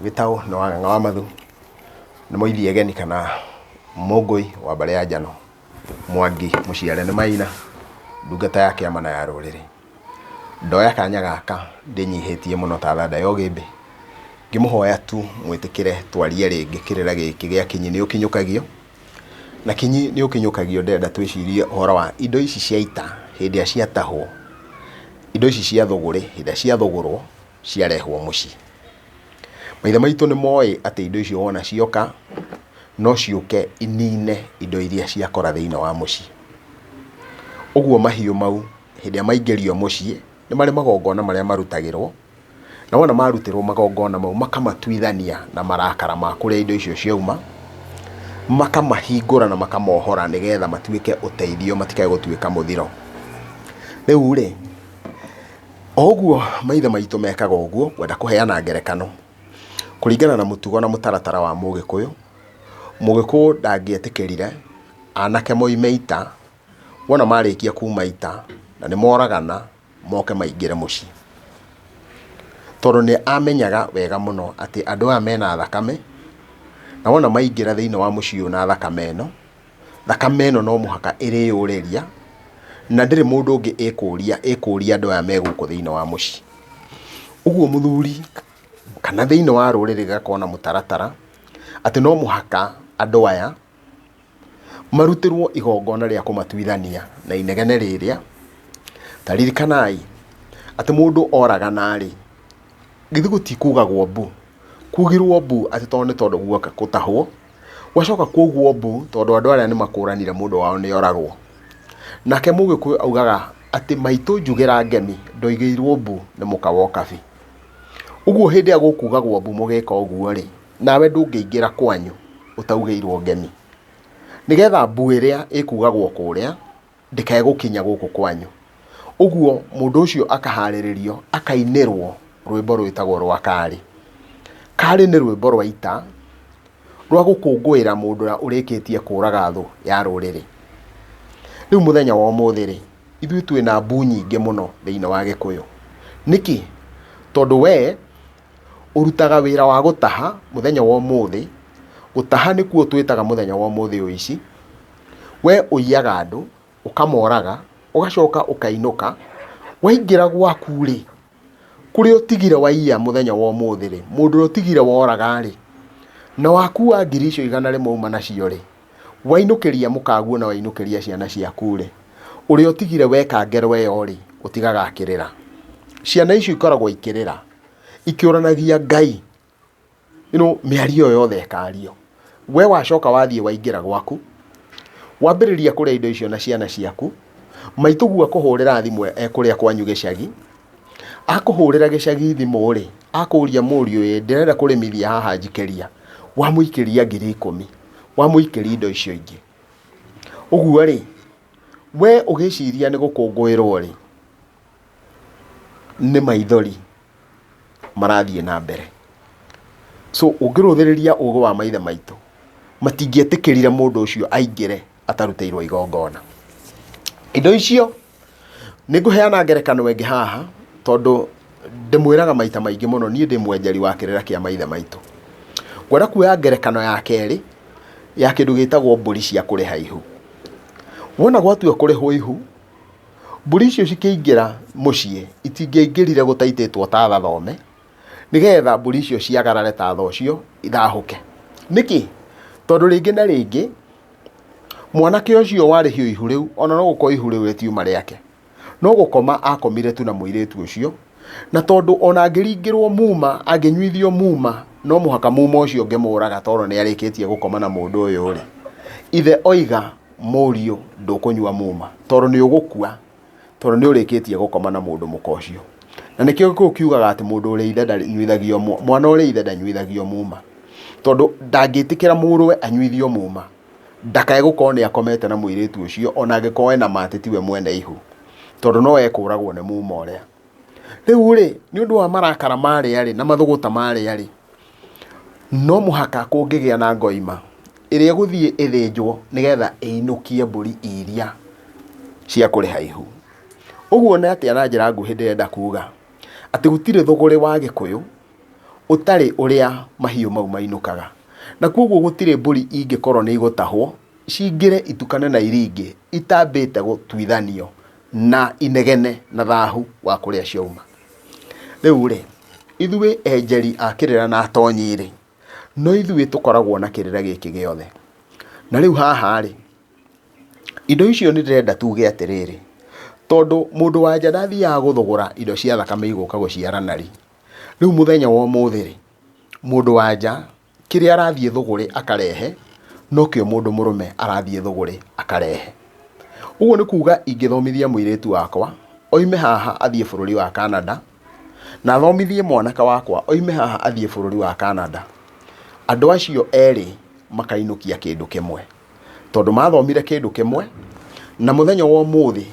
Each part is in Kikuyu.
Gĩtaũ nĩ Wang'ang'a wa Mathu, nĩ mũithiegeni kana Mũngũi wa mbarĩ ya Njano, Mwangi mũciare nĩ Maina, ndungata ya kĩama na ya rũrĩrĩ. Ndoya kanya gaka ndĩnyihĩtie mũno ta thanda ya ũgĩmbĩ, ngĩmũhoya tu mwĩtĩkĩre twarie rĩngĩ kĩrĩra gĩkĩ gĩa kinyi nĩ ũkinyũkagio, na kinyi nĩ ũkinyũkagio ndĩrenda twĩcirie ũhoro wa indo ici cia ita hĩndĩ ĩrĩa ciatahwo, indo ici cia thũgũrĩ hĩndĩ ĩrĩa ciathũgũrwo ciarehwo mũciĩ. Maithe maitũ nĩ moĩ atĩ indo icio wona cioka, no ciũke inine indo iria ciakora thĩinĩ wa mũciĩ. Ũguo mahiũ mau hĩndĩ ĩrĩa maingĩrio mũciĩ, nĩ marĩ magongona marĩa marutagĩrwo, na wona marutĩrwo magongona mau makamatuithania na marakara ma kũrĩa indo icio ciauma, makamahingũra na makamohora nĩgetha matuĩke ũteithio matikae gũtuĩka mũthiro. Rĩu rĩ, O ũguo maithe maitũ mekaga ũguo, ngwenda kũheana ngerekano, kũringana na mũtugo na mũtaratara wa Mũgĩkũyũ, Mũgĩkũyũ ndangĩetĩkĩrire anake moime ita, wona marĩkia kuma ita, na nĩ moragana, moke maingĩre mũciĩ. Tondũ nĩ amenyaga wega mũno atĩ andũ aya mena thakame, na wona maingĩra thĩiniĩ wa mũciĩ ũyũ na thakame ĩno, Thakame ĩno no mũhaka ĩrĩyũrĩria, na ndĩrĩ mũndũ ũngĩ ĩkũria, ĩkũria andũ aya me gũkũ thĩinĩ wa mũciĩ. Ũguo mũthuri kana thĩinĩ wa rũrĩrĩ gagakorwo na mũtaratara, atĩ no mũhaka andũ aya marutĩrwo igongona rĩa kũmatuithania na inegene rĩrĩa. Ta ririkanai atĩ mũndũ oragana rĩ, githĩ gũtikugagwo mbu? Kugirwo mbu atĩ tondũ nĩ tondũ guoka gũtahwo. Gwacoka kwaugwo mbu tondũ andũ arĩa nĩ makũranire mũndũ wao nĩ oragwo. Nake mũgĩkũyũ augaga atĩ maitũ njugĩra ngemi ndoigĩirwo mbu nĩ mũka wa ũkabi. Ũguo hĩndĩ ĩrĩa gũkugagwo mbu mũgĩka ũguo rĩ, nawe ndũngĩingĩra kwanyu ũtaugĩirwo ngemi. Nĩgetha mbu ĩrĩa ĩkugagwo kũrĩa ndĩkae gũkinya gũkũ kwanyu. Ũguo mũndũ ũcio akaharĩrĩrio, akainĩrwo rwĩmbo rwĩtagwo rwa karĩ. Karĩ nĩ rwĩmbo rwa ita, rwa gũkũngũĩra mũndũ ũrĩa ũrĩkĩtie kũraga thũ ya rũrĩrĩ. Rĩu mũthenya wa ũmũthĩ rĩ, ithuĩ twĩna mbu nyingĩ mũno thĩinĩ wa gĩkũyũ. Nĩkĩ? Tondũ we ũrutaga wĩra wa gũtaha mũthenya wa ũmũthĩ, gũtaha nĩkuo twĩtaga mũthenya wa ũmũthĩ ũici. We ũiyaga andũ, ũkamoraga, ũgacoka ũkainũka, waingĩra gwaku rĩ, kũrĩa ũtigire waiya mũthenya wa ũmũthĩ rĩ, mũndũ ũrĩa ũtigire woraga rĩ, na wakua ngiri icio 100 uma nacio rĩ, wainũkĩria mũkaguo na wainũkĩria ciana ciaku rĩ, ũrĩa ũtigire weka ngero ĩyo rĩ, ũtigaga akĩrĩra. Ciana icio ikoragwo ikĩrĩra, ikĩũranagia Ngai you know, mĩario ĩyo yothe ĩkario. We wacoka wathiĩ waingĩra gwaku, wambĩrĩria kũrĩa indo icio na ciana ciaku, maitũguo akũhũrĩra thimũ e kũrĩa kwanyu gĩcagi, akũhũrĩra gĩcagi thimũ rĩ, akũria mũriũ ĩ, ndĩrenda kũrĩmithia haha njikĩria, wamũikĩria 10,000, wamũikĩria indo icio ingĩ. Ũguo rĩ, we ũgĩciria nĩ gũkũngũĩrwo rĩ, nĩ maithori marathiĩ na mbere. So ũngĩrũthĩrĩria ũgĩ wa maithe maitũ, matingĩetĩkĩrire mũndũ ũcio aingĩre atarutĩirwo igongona. Indo icio, nĩ ngũheana ngerekano ĩngĩ haha, tondũ ndĩmwĩraga maita maingĩ mũno niĩ ndĩ mwenjeri wa kĩrĩra kĩa maithe maitũ. Ngwenda kuoya ngerekano ya kerĩ ya kĩndũ gĩtagwo mbũri cia kũrĩha ihu. Wona gwatua kũrĩhwo ihu, Mbũri icio cikĩingĩra mũciĩ, itingĩaingĩrire gũtaitĩtwo tatha thome, nĩgetha mbũri icio ciagarare tatha ũcio ithahũke. Nĩkĩ? Tondũ rĩngĩ na rĩngĩ, mwanake ũcio warĩhio ihu rĩu, ona no gũkorwo ihu rĩu rĩtiuma rĩake, no gũkoma akomire tu na mũirĩtu ũcio, na tondũ ona angĩringĩrwo muma, angĩnyuithio muma, no mũhaka muma ũcio ũngĩmũraga tondũ nĩ arĩkĩtie gũkoma na mũndũ ũyũ-rĩ, ithe oiga Mũriũ ndũkũnyua muma tondũ nĩ ũgũkua tondũ nĩ ũrĩkĩtie gũkoma na mũndũ mũka ũcio. Na nĩkĩo gĩkũyũ kiugaga atĩ mũndũ ũrĩ ithe ndanyuithagio mwana ũrĩ ithe ndanyuithagio muma. Tondũ ndangĩtĩkĩra mũrũwe anyuithio muma ndakae gũkorwo nĩ akomete na mũirĩtu ũcio ona angĩkorwo ena ma atĩ tiwe mwene ihu. Tondũ no ekũragwo nĩ muma ũrĩa. Rĩu rĩ, nĩ ũndũ wa marakara marĩa rĩ na mathũgũta marĩa rĩ, no mũhaka kũngĩgĩa na ngoima ĩrĩa ĩgũthiĩ ĩthĩnjwo nĩgetha ĩinũkie mbũri iria cia kũrĩha ihu. Ũguo nĩ atĩa na njĩra nguhĩ ndĩrenda kuga? Atĩ gũtirĩ thũgũrĩ wa Gĩkũyũ. ũtarĩ ũrĩa mahiũ mau mainũkaga. Na kwoguo gũtirĩ mbũri ingĩkorwo nĩ igũtahwo, cingĩre itukane na iria ingĩ itambĩte gũtuithanio na inegene na thahu wa kũrĩa ciauma. Rĩu rĩ, ithuĩ enjeri a kĩrĩra na atonyi rĩ, no ithuĩ tũkoragwo na kĩrĩra gĩkĩ gĩothe. Na rĩu haha rĩ, indo icio nĩ ndĩrenda tuge atĩrĩrĩ, tondũ mũndũ wa nja ndathiaga gũthũgũra indo cia thakame igũka gũciarana rĩ, rĩu mũthenya wa ũmũthĩ rĩ, mũndũ wa nja kĩrĩa arathiĩ thũgũrĩ akarehe, nokĩo mũndũ mũrũme arathiĩ thũgũrĩ akarehe. Ũguo nĩ kuga ingĩthomithia mũirĩtu wakwa, oime haha athiĩ bũrũri wa Canada, na thomithie mwanake wakwa oime haha athiĩ bũrũri wa Canada, andũ acio erĩ makainũkia kĩndũ kĩmwe. Tondũ mathomire kĩndũ kĩmwe, na mũthenya wa ũmũthĩ,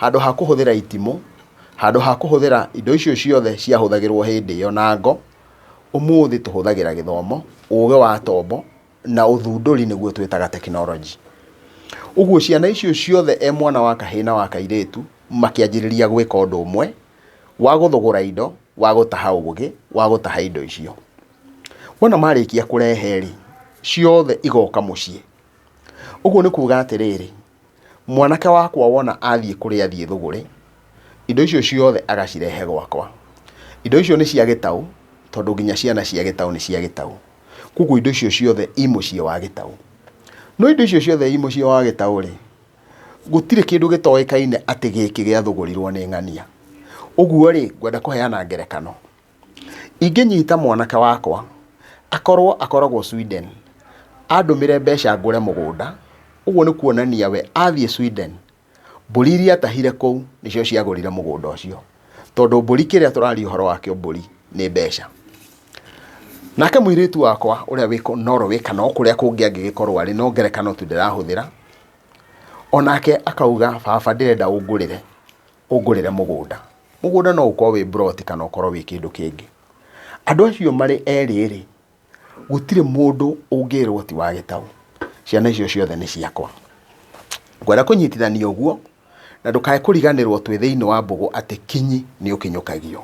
handũ ha kũhũthĩra itimũ, handũ ha kũhũthĩra indo icio ciothe ciahũthagĩrwo hĩndĩ ĩyo na ngo, ũmũthĩ tũhũthagĩra gĩthomo, ũgĩ wa tombo, na ũthundũri nĩguo twĩtaga tekinoronjĩ. Ũguo ciana icio ciothe e mwana wa kahĩĩ na wa kairĩtu, makĩanjĩrĩria gwĩka ũndũ ũmwe, wa gũthũgũra indo, wa gũtaha ũgĩ, wa gũtaha indo icio. Wona marĩkia kũrehe rĩ, ciothe igoka mũciĩ. Ũguo nĩ kuga atĩrĩrĩ, mwanake wakwa wona athiĩ kũrĩa athiĩ thũgũrĩ, indo icio ciothe agacirehe gwakwa. Indo icio nĩ cia gĩtaũ, tondũ nginya ciana cia gĩtaũ nĩ cia gĩtaũ. Koguo indo icio ciothe i mũciĩ wa gĩtaũ. No indo icio ciothe i mũciĩ wa gĩtaũ rĩ, gũtirĩ kĩndũ gĩtoĩkaine atĩ gĩkĩ gĩathũgũrirwo nĩ ng'ania. Ũguo rĩ, ngwenda kũheana ngerekano. Ingĩnyita mwanake wakwa, akorwo akoragwo Sweden, andũmĩre mbeca ngũre mũgũnda, ũguo nĩ kuonania we athiĩ Sweden, mbũri iria atahire kũu nĩcio ciagũrire mũgũnda ũcio. Tondũ mbũri kĩrĩa tũraria ũhoro wakĩo mbũri nĩ mbeca. Nake mũirĩtu wakwa ũrĩa wĩ Norway kana o kũrĩa kũngĩ angĩgĩkorwo arĩ, no ngerekano tu ndĩrahũthĩra, onake akauga baba ndĩrenda ũngũrĩre, ũngũrĩre mũgũnda. Mũgũnda no ũkorwo wĩ mburoti kana ũkorwo wĩ kĩndũ kĩngĩ. Andũ acio marĩ erĩ rĩ, gũtirĩ mũndũ ũngĩrwo ti wa gĩtaũ. Ciana icio ciothe nĩ ciakwa. Ngwenda kũnyitithania ũguo, na ndũkae kũriganĩrwo twĩ thĩinĩ wa mbũgũ atĩ kinyi nĩ ũkinyũkagio.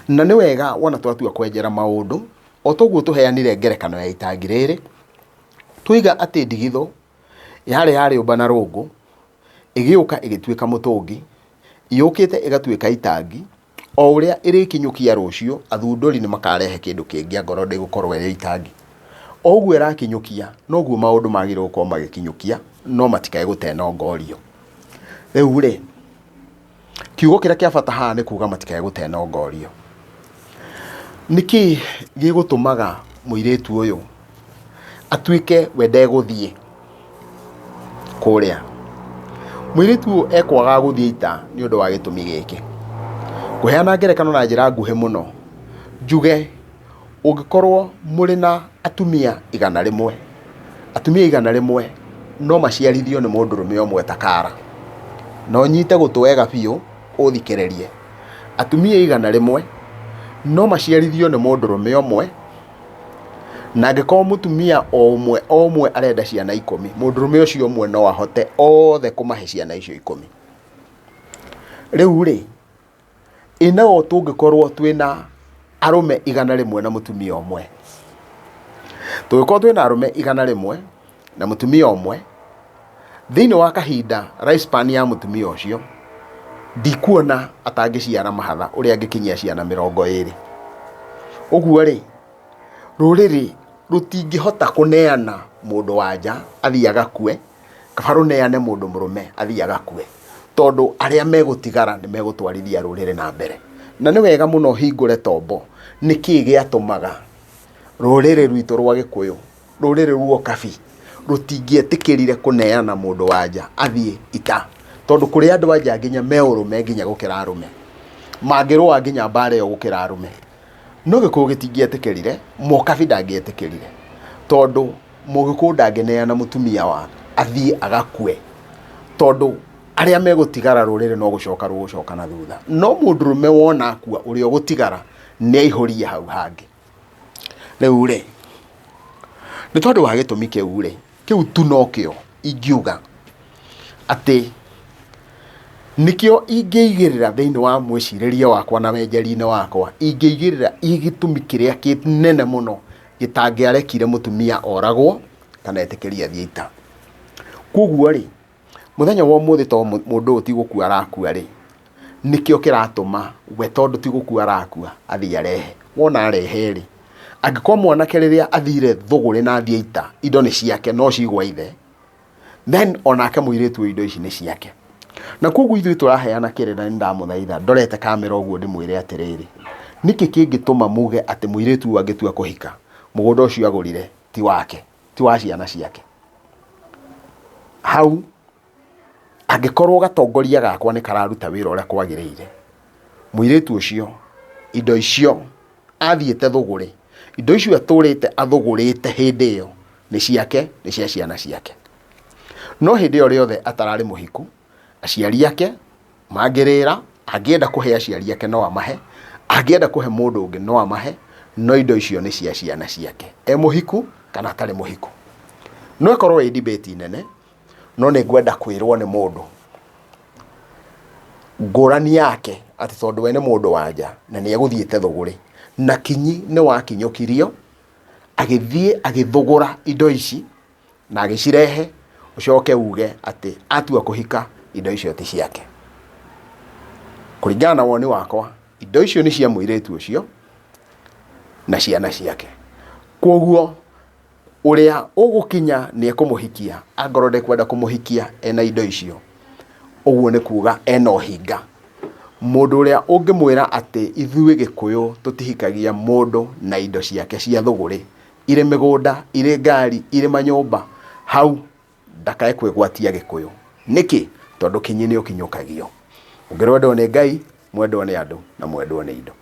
Na nĩ wega wona twatua kwenjera maũndũ, o toguo tũheanire ngerekano ya itangi rĩrĩ, twoiga atĩ ndigithũ yarĩ ya rĩũmba na rũngũ, ĩgĩũka ĩgĩtuĩka mũtũngi, yũkĩte ĩgatuĩka itangi, o ũrĩa ĩrĩkinyũkia rũciũ, athundũri nĩ makarehe kĩndũ kĩngĩ angorwo ndĩgũkorwo ĩrĩ itangi. O ũguo ĩrakinyũkia, noguo maũndũ magĩrĩirwo gũkorwo magĩkinyũkia, no matikae gũte nongorio. Rĩu rĩ, Kiugo kĩrĩa kĩa bata haha nĩ kuga matikae gũte nongorio. Nĩkĩ gĩgũtũmaga mũirĩtu ũyũ atuĩke we ndegũthiĩ kũrĩa? Mũirĩtu ũyũ ekwaga gũthiĩ ita nĩ ũndũ wa gĩtũmi gĩkĩ. Ngũheana ngerekano na njĩra nguhĩ mũno, njuge Ũngĩkorwo mũrĩ na atumia 100, atumia 100 no maciarithio nĩ mũndũrũme ũmwe ta Kara. Na ũnyite gũtũ wega biũ ũthikĩrĩrie. Atumia 100 no maciarithio nĩ mũndũrũme ũmwe, na angĩkorwo mũtumia o ũmwe o ũmwe arenda ciana 10, mũndũrũme ũcio ũmwe no ahote othe kũmahe ciana icio 10. Rĩu rĩ, Ĩ nao tũngĩkorwo twĩna arũme 100 na mũtumia ũmwe? Tũngĩkorwo twĩna arũme 100 na mũtumia ũmwe, thĩinĩ wa kahinda life span ya mũtumia ũcio, ndikuona atangĩciara mahatha ũrĩa angĩkinyia ciana 20. Ũguo rĩ, rũrĩrĩ rũtingĩhota kũneana mũndũ wa nja athiĩ agakue Kaba rũneane mũndũ mũrũme athiĩ agakue, tondũ arĩa megũtigara nĩ megũtwarithia rũrĩrĩ na mbere. Na nĩ wega mũno hingũre tombo, nĩkĩ gĩatũmaga rũrĩrĩ rwitũ rwa Gĩkũyũ, rũrĩrĩ rwa Ũkabi, rũtingĩetĩkĩrire kũneana mũndũ wa nja athiĩ ita, tondũ kũrĩ andũ a nja nginya me ũrũme nginya gũkĩra arũme, mangĩrũa nginya mbara ĩyo gũkĩra arũme. No Gĩkũyũ gĩtingĩetĩkĩrire, Mũkabi ndangĩetĩkĩrire, tondũ Mũgĩkũyũ ndangĩneana mũtumia wa athiĩ agakue, tondũ arĩa megũtigara rũrĩrĩ no gũcoka rũgũcoka na thutha. No mũndũrũme wona akua ũrĩa ũgũtigara nĩ aihũrie hau hangĩ. Rĩu rĩ, nĩ tondũ wa gĩtũmi kĩu rĩ, kĩu tu nokĩo ingiuga atĩ Nĩkĩo ingĩigĩrĩra thĩinĩ wa mwĩcirĩrie wakwa na wenjeri-inĩ wakwa, ingĩigĩrĩra gĩtũmi kĩrĩa kĩnene mũno gĩtangĩarekire mũtumia oragwo kana etĩkĩrie athiĩ ita. Koguo rĩ, mũthenya wa ũmũthĩ to mũndũ ũyũ ti gũkua arakua rĩ, nĩkĩo kĩratũma we tondũ ti gũkua arakua athiĩ arehe. Wona arehe rĩ, angĩkorwo mwanake rĩrĩa athire thũgũrĩ na athiĩ ita, indo nĩ ciake no cigwa ithe, then onake mũirĩtu ũyũ indo ici nĩ ciake na koguo ithuĩ tũraheana kĩrĩra nĩ ndamũthaitha ndorete kamera ũguo ndĩmwĩre atĩrĩrĩ nĩkĩ kĩngĩtũma muge atĩ mũirĩtu ũyũ angĩtua kũhika mũgũnda ũcio agũrire ti wake ti wa ciana ciake hau angĩkorwo gatongoria gakwa nĩ kararuta wĩra ũrĩa kwagĩrĩire mũirĩtu ũcio indo icio athiĩte thũgũrĩ indo icio atũrĩte athũgũrĩte hĩndĩ ĩyo nĩ ciake nĩ cia ciana ciake no hĩndĩ ĩyo rĩothe atararĩ mũhiku aciari ake mangĩrĩra angĩenda kũhe aciari ake no amahe angĩenda kũhe mũndũ ũngĩ no amahe no indo icio nĩ cia ciana ciake e mũhiku kana atarĩ mũhiku no ĩkorwo ĩ debate nene no nĩ ngwenda kwĩrwo nĩ mũndũ ngũrani yake atĩ tondũ we nĩ mũndũ wa nja na nĩ egũthiĩte thũgũrĩ na kinyi nĩ wakinyũkirio agĩthiĩ agĩthũgũra indo ici na agĩcirehe ũcoke uge atĩ atua kũhika indo icio ti ciake. Kũringana na woni wakwa indo icio nĩ cia mũirĩtu ũcio na ciana ciake. Koguo ũrĩa ũgũkinya nĩ ekũmũhikia angorwo ndekwenda kũmũhikia ena indo icio, ũguo nĩ kuga ena ũhinga. Mũndũ ũrĩa ũngĩmwĩra atĩ ithuĩ Gĩkũyũ tũtihikagia mũndũ na indo ciake cia thũgũrĩ, irĩ mĩgũnda, irĩ ngari, irĩ manyũmba, hau ndakae kwĩgwatia Gĩkũyũ. Nĩkĩ? Tondũ kinyi nĩ ũkinyũkagio. Ũngĩrwendwo nĩ Ngai, mwendwo nĩ andũ na mwendwo nĩ indo.